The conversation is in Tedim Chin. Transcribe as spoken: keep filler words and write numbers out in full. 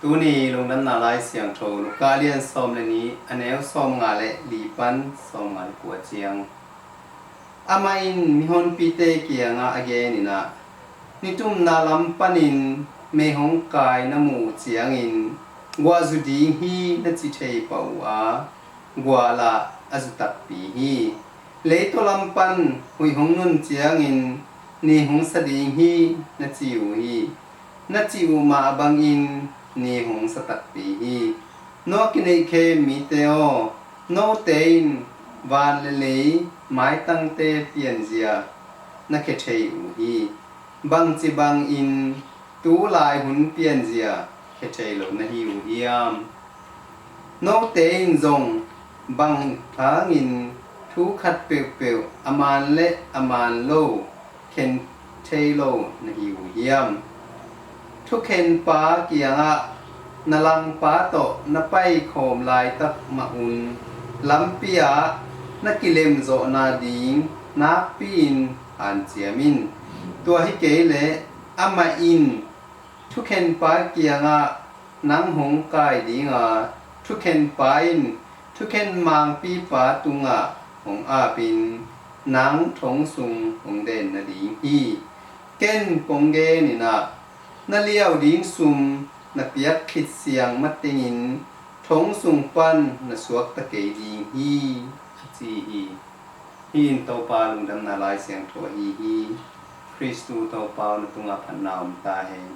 Tuni lungdamna Lai Siangtho Luka lian sawm le nih, a neu sawmnga le li pan sawmnga le kua ciang. Amah in mihonpite kiangah a gen in ah, nitumna lam panin mei hong kai na muh uh ciangin guah zu ding hi na ci thei pah uh a, guah lah a zu takpi hi. Leitaw lam pan huih hong nun ciangin ni hong sa ding hi na ci uh hi. Na cih uh mah bangin ni hong sa takpi hi. No a kineih khem mite aw, note in van le lei maitangte pianzia na khia thei uh hi. Bangci bangin tu lai hun pianzia khia thei lo na hi uh hiam? Note in zong bang hangin thu khat peuhpeuh a man le a man lo khen thei lo na hi uh hiam? Thukhenpa kiangah na langpa tawh na paikhawm laitak mah un lampi ah na kilemzawh nading nakpi-in hanciam in. Tua hi kei leh amah in thukhenpa kiangah nang hong kai ding a, thukhenpa in thukhen mangpipa tungah hong apin nang thong sung hong den nading hi. Ken kong gen in ah, na liau ding sum na piak khit siang matengin thong sung pan na suakta kei ding hi, a ci hi. Hih in Topa lungdamna Lai Siangtho ahi hi. Khristu Topa aw, na tungah phatna om ta hen.